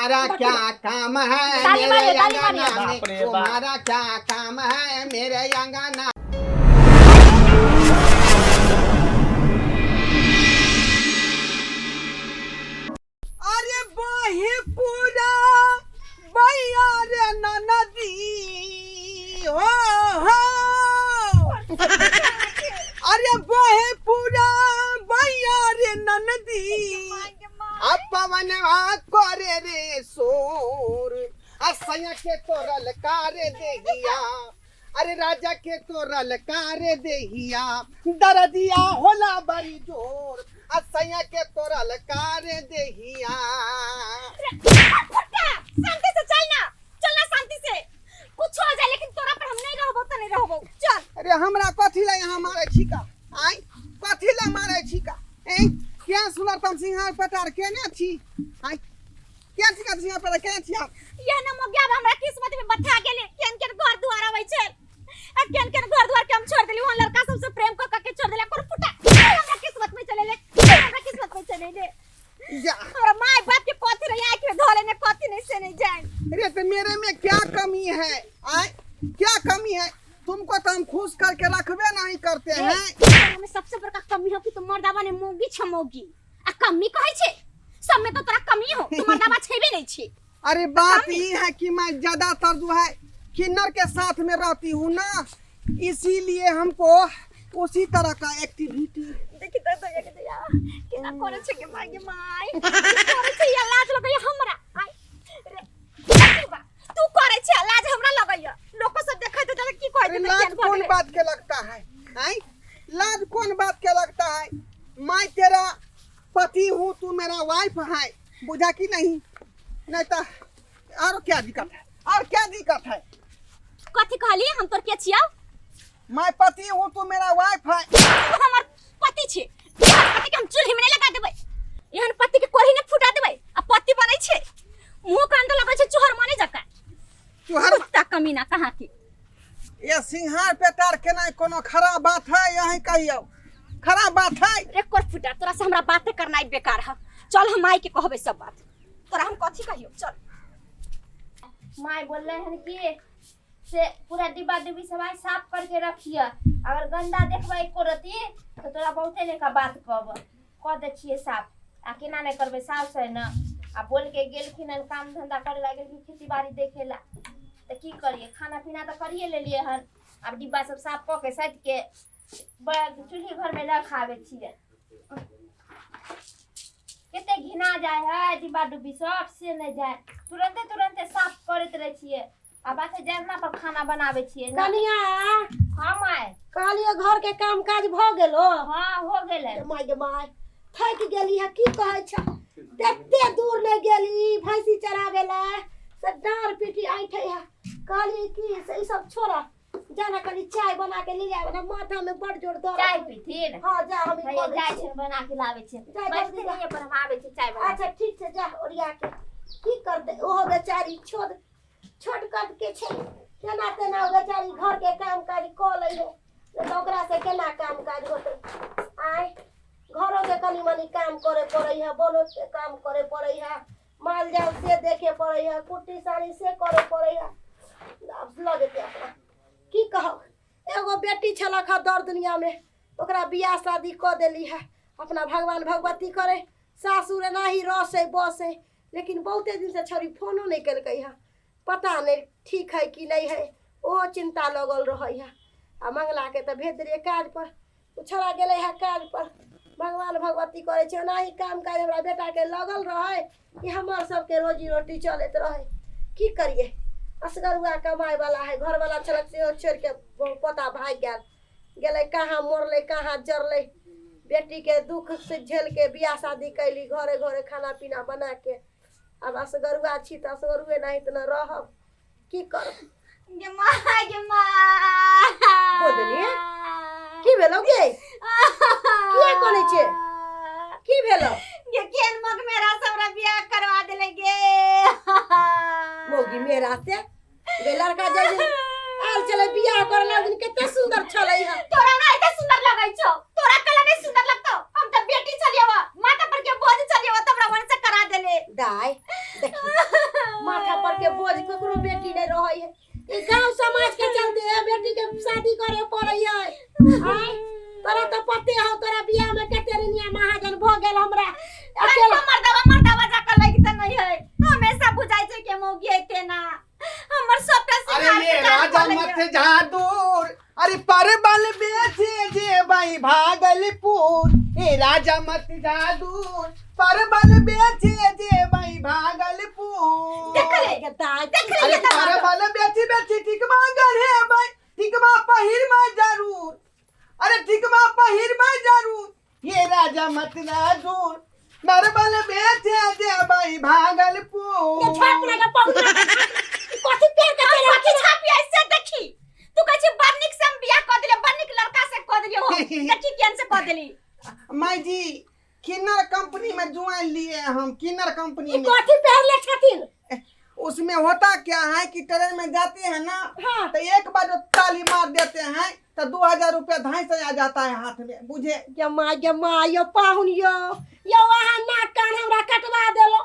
तुम्हारा क्या काम है ताली मेरे मारिए, ताली अंगना मारिए। में बाप रे बाप। तुम्हारा क्या काम है मेरे अंगना। अरे बाही पूरा बैया रे नदी हो हो। अरे बाही पूरा बैया रे नदी, अपवनवा करे रे सोर, असैया के तोरल कारे देहिया, अरे राजा के तोरल कारे देहिया, दरदिया होला बड़ी जोर, असैया के तोरल कारे देहिया। फुटका, शांति से चल ना, चल ना शांति से। कुछ हो जाए लेकिन तोरा पर हम नहीं रहबो त नहीं रहबो। चल। अरे हमरा कथी ला यहाँ मारे छिका? आय कथी ला मारे छिका? ए क्या सुनर तम सिंहार पटार केने छी? आय क्या सिंहार सिंहार पटार केने छी आप? यह न मोगिया हमरा किस्मत में बथा गेले। केन केन घर द्वार आबै छै आ केन केन घर द्वार के हम छोड़ देली। वहां लड़का सबसे प्रेम क क के छोड़ देला। कोन फुटा हमरा किस्मत में चले ले, हमरा किस्मत में चले ले। जा। हमरा माय बाप के कथी रहे आंख में धोले ने कथी नहीं से नहीं जाए। अरे तो मेरे में क्या कमी है? आय क्या कमी है? तुमको तो हम खुश करके रखबे नहीं करते हैं। तोरा में सबसे बड़का कमी हो कि तू मर्दावा ने मोगी छ मोगी आ कमी कहै छै सब में तो तोरा कमी हो, तू मर्दावा छेबे नहीं छी। अरे बात ये है कि मैं ज्यादातर जो है किन्नर के साथ में रहती हूँ ना, इसीलिए हमको उसी तरह का एक्टिविटी। देखी तो तो एक दया केना करे छै के माय गे माय, करे छै या लाज लगैया हमरा। आय रे बा, तू करे छै लाज हमरा लगैया। लोक सब देखैत त की कहैत अरे त लाज केन कौन भऽ गेलै। बात के लगता है? आय लाज कौन बात के लगता है? मैं तेरा पति हूँ, तू मेरा वाइफ है, बुझा कि नहीं? नहीं तो और क्या दिक्कत है? और क्या दिक्कत है? कथी कहली? हम तोर के छियौ? मैं पति हूँ, तू मेरा वाइफ है। तू हमर पति छी। एहन पति के हम चूल्ही में नहीं लगा देबै, एहन पति के कोढ़ी ने फुटा देबै। आ पति बनै छै मुंह कान तऽ लगै छै चोहर माने जकाँ। चोहर कुत्ता कमीना कहाँ के। ये सिंहार पेटार केनाइ कोनो खराब बात है? यही कहियो खराब बात है? रे कोर फुटा, तोरा से हमरा बाते करनाइ बेकार है। चल हम माई के कहबै सब बात। तोरा हम कथी कहियो? चल। माय बोल रहे हन कि से पूरा डिब्बा डिब्बी सब आइ साफ करके रखिए, अगर गंदा देखबै एको रत्ती तऽ तोरा बहुते नका बात कहब। कऽ दै छियै साफ आ केना नहि करबै साफ से ने। आ बोल के गेलखिन हन काम धंधा करे ला गेलखिन खेती बाड़ी देखे ला, तऽ की करिए? खाना पीना तऽ करिए लेलियै हन। आब डिब्बा सब साफ कऽ के सैत के चूल्ही घरमे रखाबै छियै। कते घिना जाइ है डिब्बा डुब्बी सब से नहि जाइ, तुरन्ते तुरन्ते साफ करैत रहै छियै। आ बात जरना पर खाना बनाबै छियै ने। कनिया। हाँ माय। कहलियो घर के काम काज भऽ गेलो? हाँ हो गेलै। माय गे माय, थकि गेली है। की कहै छ, तते दूर नहि गेली भैंसी चराबै ला से डाँड़ पीटी ऐठे है। कहलियै कि से ई सब छोड़ा, जाना कनी चाय बना के ले आवे ना, माथा में बड़ जोर दर्द। चाय पीथिन? हाँ जा, हम भैया जाइ छियनि बना के लाबै छियनि। जा, बैठथिन जल्दी जा। यहीं पर, हम आबै छी चाय बना। अच्छा ठीक छै, जा ओरिया के। की करतै ओहो बेचारी, छोट छोट कद के छै, केना तेना ओ बेचारी घर के काम काज कऽ लै है, नहि तऽ ओकरा से केना काम काज होतै? आय घरो के कनी मनी काम करे पड़ै है, बनो के काम करे पड़ै है, माल जाल से देखे पड़ै है, कुट्टी सानी से करे पड़ै है। आब लऽ जेतै अपना। की कहब, एगो बेटी छलक हँ दर दुनिया में, ओकरा बियाह शादी कऽ देली है। अपना भगवान भगवती करे सासुर एनाही रसै बसै। लेकिन बहुते दिनसँ छौड़ी फोनो नहि केलकै हँ, पता नहि ठीक है कि नहि है, ओहो चिन्ता लगल रहै है। आ मंगलाके तऽ भेज देलियै काज पर, ओ छौड़ा गेलै हँ काज पर। भगवान भगवती करै छै ओनाही काम काज हमरा बेटाके लगल रहै कि हमर सबके रोजी रोटी चलैत रहै। की करियै, असगरुआ कमाइवला है। घरवला छलक सेहो छोड़िके पोता भागि गेल, गेलै कहाँ, मरलै कहाँ, जरलै। बेटीके दुख से झेलके बियाह शादी कैली, घरे घरे खाना पीना बनाके। आब असगरुआ छी तऽ असगरुए नहि तऽ ने रहब, की करब? गे माँ, गे माँ। बोललियै? की भेलौ गे? किया कनै छै? की भेलौ? गे केन मग मेरा सबरा बियाह करवा देले गे। मौगी मेरा से गे लड़का जाय दिन आयल छलै बियाह करे ला, ओहि दिन कते सुंदर छलै हँ। तोरा हमरा एते सुंदर लगै छौ? तोरा कला नहीं सुंदर लगतौ? हम त बेटी छलियौ, माथा पर के बोझ छलियौ, त हमरा मन से करा देले। दाय देखी माथा पर के बोझ ककरो बेटी नहीं रहै है। ई गांव समाज के चलते है बेटी के शादी करे पड़ै है। आय तोरा तो पते हौ, तोरा बियाह में कते रिनिया महाजन भ गेल हमरा अकेला। मर्दवा मर्दवा जाकर लगी त नहीं है, हमेशा बुझाई छै के मौगी है तेना हमर सबटा अरे सिंगार ये पेटार राजा कऽ लैए। मत जा दूर, अरे परबल बेचे जे भाई भागलपुर। ए राजा मत जा दूर, परबल बेचे जे भाई भागलपुर। देख ले, गे दाय, देख ले अरे के दबा। परबल बेची बेची टिकमा गढ़े भाई, टिकमा पहिर में जरूर, अरे टिकमा पहिर में जरूर। ये राजा मत जा दूर, परबल बेचे जे भाई ये भागलपुर। छाप लगा पहुना कथी पेड़ के हम चले। कथी छापी ऐसे देखी, तू कहै छै बड़ नीक से हम बियाह कऽ देलियै, बड़ नीक लड़का से कऽ देलियै हो, देखी केहन से कऽ देली। माई जी किन्नर कंपनी में ज्वाइन लिए हम, किन्नर कंपनी ई में। कथी पहनले छथिन? उसमें होता क्या है कि ट्रेन में जाते हैं ना, हाँ। तो एक बार जो ताली मार देते हैं तो 2000 रुपया ढाई सौ आ जाता है हाथ में, बुझे। गे माय, गे माय, यो पाहुन यो, यो अहाँ नाक कान हमरा कटवा देलो।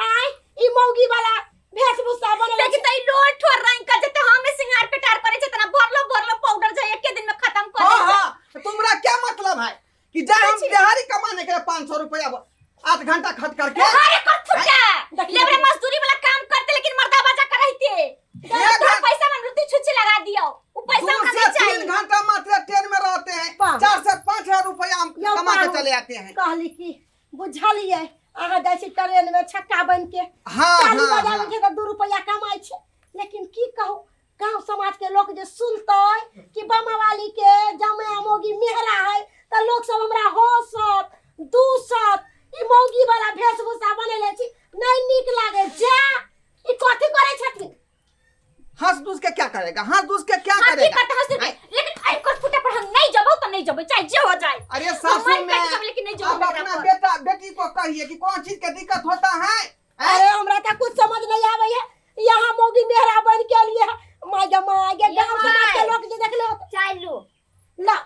आय ई मौगी वाला वेशभूषा बनल। देखी त ई लोल ठोर रंग के जते हमें सिंगार पेटार करे छै तना भरलो भरलो पाउडर जाय एके दिन में खत्म कर हाँ दै छै। हाँ, तो तुम्हारा क्या मतलब है कि जाए हम दिहाड़ी कमाने के लिए 500 रुपया 8 घंटा खट करके। अरे कर फुटा देखी, लेबरे देखी। मजदूरी वाला काम करते लेकिन मर्दा बाजा करैते। एक तोरा पैसा में रुति छुछी लगा दियो, उ पैसा दो हमरा से नहीं 3 चाहिए। घंटा मात्र ट्रेन में रहते हैं, वाह। 4 से 5 हजार रुपया हम यौ कमा के पाहुन, चले आते हैं। कहली की बुझलियै, अहाँ जाइ छी ट्रेन में छक्का बन के हाँ ताली हाँ बजाबै हाँ छै तऽ 2 रुपया कमाइ छै। लेकिन की कहू, गांव समाज के लोग जे सुनतै कि बमावाली के जमाय मौगी मेहरा है तऽ लोग सब हमरा हंसत दूसत। ई मौगी वाला वेशभूषा बनेले छी, नहीं नीक लागे। जा ई कथी करै छथिन? हंस दूस के क्या करेगा, हंस दूस के क्या हाँ की करेगा? करते हंस दे, लेकिन आई कर फुटा पर हम नहीं जबो त नहीं जबो, चाहे जे हो जाए। अरे हम सासू मर में कट जब लेकिन नहीं जबो आप एकरा अपना पर। बेटा बेटी को कहिए कि कौन चीज के दिक्कत होता है, हैं? अरे हमरा तऽ कुछ समझ नहीं आबै है, यहाँ मौगी मेहरा बन के लिए है। My गे my गे, ये गांव समाज के my. लोग जे देखले होत। चाय लू। ला।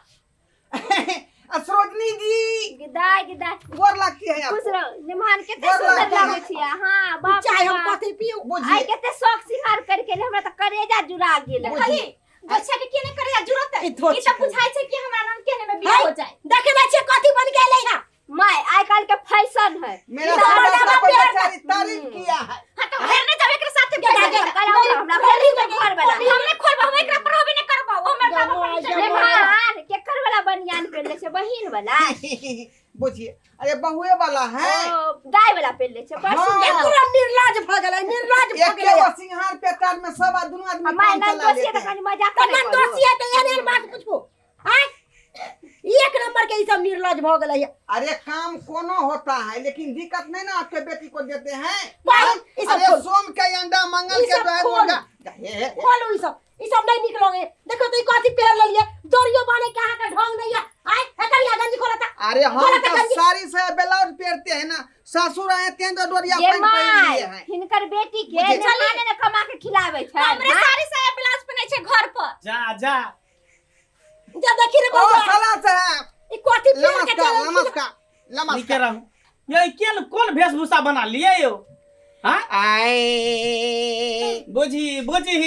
सरोजनी जी। गिदाय गिदाय। गोर लगती है खुश आपको। रहो निमान, कते गोर सुंदर लागै लागै छी। हां बाप चाय रे हम बाप। कथी पीऊ? आइ बुझिए कते शौक सिंगार करके एलै, हमरा तऽ करेजा जुड़ा गेल। देखली गोछा के केने करे जरूरत है, ई धोती ई त बुझाई छै कि हमरा रंग केने में बियाह हो जाए। देखे नै छियै कथी बन के एलै है। My I काल्हि के फैशन है। मेरा ई तो सास मर्दाना आपको प्यार बेचारी तारीफ किया है। हां तो घर नहीं जाबे एकरा साथे। गे पैसा गे, दे। कल हमरा हमरा खोली के घर वाला। हम नहीं खोलबो, हम एकरा पर होबे नहीं करबो, हमर बाबा पर जमा, चले। निमान केकर वाला बनियान पहिरले छै, बहिन वाला? बुझिए, अरे बहुए वाला है। ओ दाय वाला पहिरले छै, बड़ हाँ। सुंदर। पूरा निर्लाज भऽ गेलै, निर्लाज भऽ एक गेलै। वो सिंहार पेटार में सब दोनों आदमी my काम चला नंदोसी लेते तऽ हैं। कनी मजाक तऽ नहि करू। ननदोसिया तऽ एहन एहन बात पूछबो आय, एक नंबर के ई सब निर्लज भऽ गेलै है। अरे काम कोनो होता है लेकिन दिक्कत नहीं ना आपके बेटी को देते हैं। भाई, हाँ? ई सब अरे खोल। सोम के अंडा मंगल ई के सब जो है खोल। मुर्गा। हे, हे, खोलू ई सब, ई सब नहीं निक लगे। देखो तो ई कथी पहन लेलिए, डोरियो बाने के अहाँ के ढंग नहीं है। आय एकर या गंजी खोला था। अरे हम खोला था तो गंजी। साड़ी से ब्लाउज पहनते हैं ना, ससुर आए थे तो डोरिया ये पैंट पहन my लिए हैं। हिनकर बेटी के बुझे। निमाने ने कमा के खिलाबै छै। हमरे हाँ? साड़ी साया ब्लाउज पहिनै छै घर पर। जा जा। जब देखी रे ओ बउआ, साला साहब, ई कथी पहन के नमस्कार चलल छी? नमस्कार नीके नमस्कार। रहू। ये केल कोन वेशभूषा बना लिए यो? हाँ आए बुझी बुझी,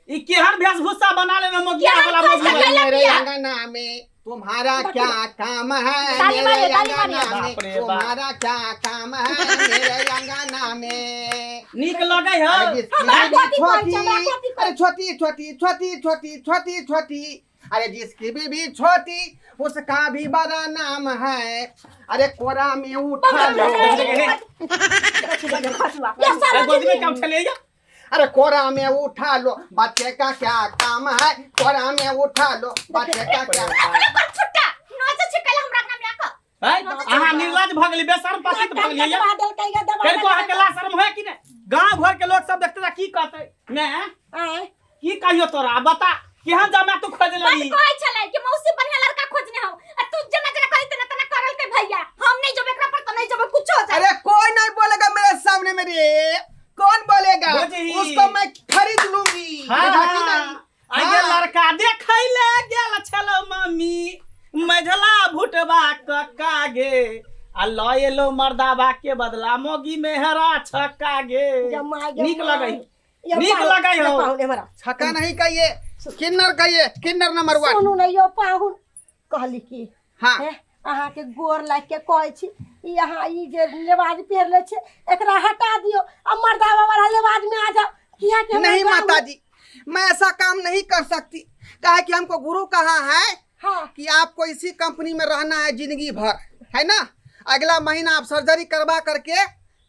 ई केहन वेशभूषा बना लेने मोगिया केहन वाला खोज मोगी के वाला। लैला मेरे पिया? अंगना में तुम्हारा क्या काम है, ताली मेरे मारियो, ताली अंगना मारियो। में बाप रे बाप। तुम्हारा क्या काम है, मेरे अंगना में। नीक लगै है। अरे जिसकी हमरा बीबी कथी कहै छोटी, छै, हमरा कथी कहै अरे छोटी छोटी छोटी छोटी छोटी छोटी, अरे जिसकी बीबी छोटी उसका भी बड़ा नाम है। अरे कोरा में उठा लो, खसुआ। ये अरे गोदी में सरोजनी काम छलैया। अरे कोरा में उठा लो बच्चे का क्या काम है, कोरा में उठा लो बच्चे का क्या। ओकरे कर फुट्टा नोचे छै कल हमरा अंगना में आके। है अहाँ निर्लज भऽ गेली, बेशर्म पतित भऽ गेलियै। दबा देलकै गे, दबा फेर को अहाँके देलकै। लाज शर्म होय कि नहि? गाँव घर के लोग सब देखते तऽ की कहतै ने? आँय, की कहियो तोरा, आ बता केहन जमा तू खोज बड लेली? कहै छलै कि मौसी बढ़िया लड़का खोजने हौ, आ तू जेना जेना कहै तेना तेना करल के भैया। हम नहीं जब एकरा पर त नहीं जब कुछ हो जाए। अरे कोई नहीं बोलेगा मेरे सामने, मेरे कौन बोलेगा? बुझी। उसको मैं खरीद लूंगी। हाँ, देखा कि नहीं? आगे हाँ। लड़का देखै ले गेल छलो मम्मी, मझला भुटबा कक्का गे, आ ल एलो मर्दाबा के बदला मोगी मेहरा छक्का गे। जमाई गे नीक माई। लगै। ये नीक पाहुन- लगै ये हौ। पाहुन हमरा छक्का नहीं कहिए, किन्नर कहिए, किन्नर नंबर 1। सुनू ने यौ पाहुन, कहली की हाँ। हे, अहाँके गोर लागि के कहै छी, ई अहाँ ई जे लेवाज पहिरले छै एकरा हटा दियौ आ मर्दाबा वाला लेवाज में आ जाओ, किया कि हमरा नहीं गाँव में- माता जी, मैं ऐसा काम नहीं कर सकती, काहे कि हमको गुरु कहा है हाँ। कि आपको इसी कंपनी में रहना है जिंदगी भर, है ना। अगला महीना आप सर्जरी करवा करके,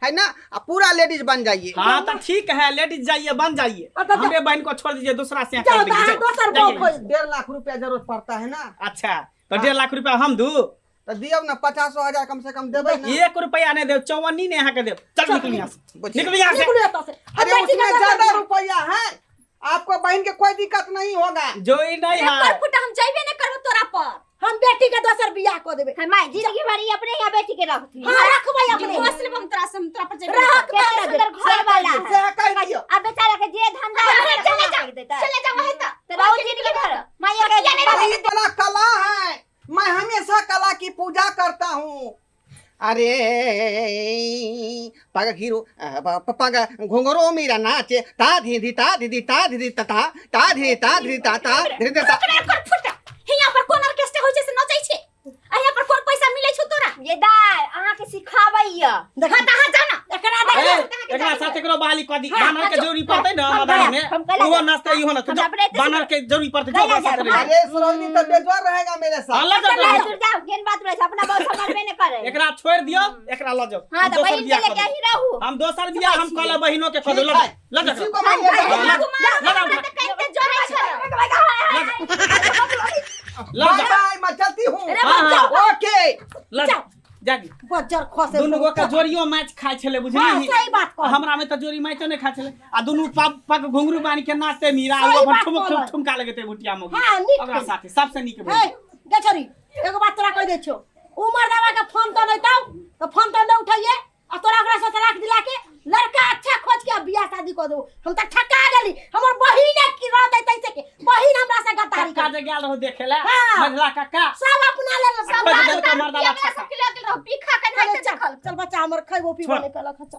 है ना, आप पूरा लेडीज बन जाइए। हाँ तो ठीक है, लेडीज जाइए, बन जाइए, हाँ, तो हमरे बहन को छोड़ दीजिए, दूसरा से जाओ, कर तो दीजिए। अहाँ दोसर जाइए। बहू खोज। 1.5 लाख रुपया जरूरत पड़ता है ना। अच्छा तो 1.5 लाख रुपया हम दू? तो दियो ना, 50,000 कम से कम देबै ना। 1 रुपया नहीं देव, 54 नहीं यहाँ के देव। चल निकल यहाँ से, बुझिए। निकल यहाँ से। निकलू एतऽ से। हम अरे बेटी के उसमें दोसर ज्यादा बियाह- रुपया है, आपको बहन के कोई दिक्कत नहीं होगा। जो ही नहीं है। पर फुटा हम जइबे नहीं करबो तोरा पर। हम बेटी के दोसर बियाह कऽ देबै। हम माय जिंदगी भर ई अपने यहाँ बेटी के रखती। हाँ, रखबै अपने। बस लेब हम तोरा से, हम तोरा पर जइबे नहीं रख करबो। केते सुंदर घर वाला है। से कह दियो। अब बेचारा के जे धंधा है, अरे, चले कमा जा, के देता। चले जा वहीं तक। तो रहो जिंदगी भर। माय के नहीं रहे। अरे, ये बड़ा कला है, मैं हमेशा कला की पूजा करता हूँ। अरे पग घिरु, पग घुंघरू मेरा नाचे, ता धी धी ता धी धी ता धी धी ता ता, ता धी ता धी ता ता धी धी ता। ओकरा कर फुटा। हियां पर कोन ऑर्केस्ट्रा होइ छै से नचै छै, आ हियां पर कोन पैसा मिलै छौ तोरा? ये दाय अहाँ के सिखाबैया। देख, हाँ, तऽ अहाँ जाउ ना। एकरा ए, देख। एकरा साथ एकरो बहाली कऽ दी। हाँ, बानर के हाँ, जरूरी पड़तै ने हम मदारी गया, में, हम कैला उहो जाब। नाचतै, इहो नाचतै। हम जो, अपने एते बानर के जरूरी पड़तै, जो कैला ओकरा साथ जाब, रहि। अरे सरोजनी तो बेजोर रहेगा मेरे हाँ, साथ। लऽ जाउ, चल लऽ जाउ। दूर जाओ, केहन बात रहै छै, अपना बहुत समझबे नहि करै। एकरा छोड़ि दियौ, एकरा लऽ जाउ। हाँ, हम तऽ दोसर बहिन के बियाह लेके कऽ देब। अहीं रहू। हम दोसर बियाह हम कऽ लेब, बहिनो के कऽ देब। लऽ ठीक जाउ, है। लऽ जाउ। इसी को मैं ले जाऊंगा। लऽ जाउ, हमरा तऽ कहिते जरै छलै। लऽ बाय जाउ। बाय, मैं चलती हूँ। हाँ, हाँ। ओके। लऽ जाउ, जागी। बज्जर खसे दुनू गो के जोड़ियो माछ खाइ छलै, हाँ, बुझली? सही बात कहली। हमरा में तऽ जोड़ी माछो नहि खाइ छलै, आ दुनू पग पग घुंघरू बान्हि के नाचते मीरा, सही ओ अपन बात ठुमक कहलै। ठुमका लगेतै भुटिया मौगी। हाँ, नीक ओकरा कहली। साथे सबसे नीक हे, भेल। गे छोरी, एगो बात तोरा कहि दै छियौ, उमर दादा के फोन तो नहीं तौ तो फोन तो नहीं उठाइए, आ तोरा ओकरा से तलाक दिला के लड़का अच्छा खोज के बियाह शादी कर देबो। हम त ठका गेली, हमर बहिन की रहतै तैसे के बहिन हमरा से गद्दारी कक्का कर। जे गेल रहो देखे ला, हाँ। मझला कक्का। सब अपना लेल, सब खोज बात देलकै कर। मर्दाबा हमरा ठका। सबके लऽ गेल रहो, पीखा के चल, नहि देखल। चल बच्चा हमर खैबो पीबो छोड़। नहीं कलक, चल।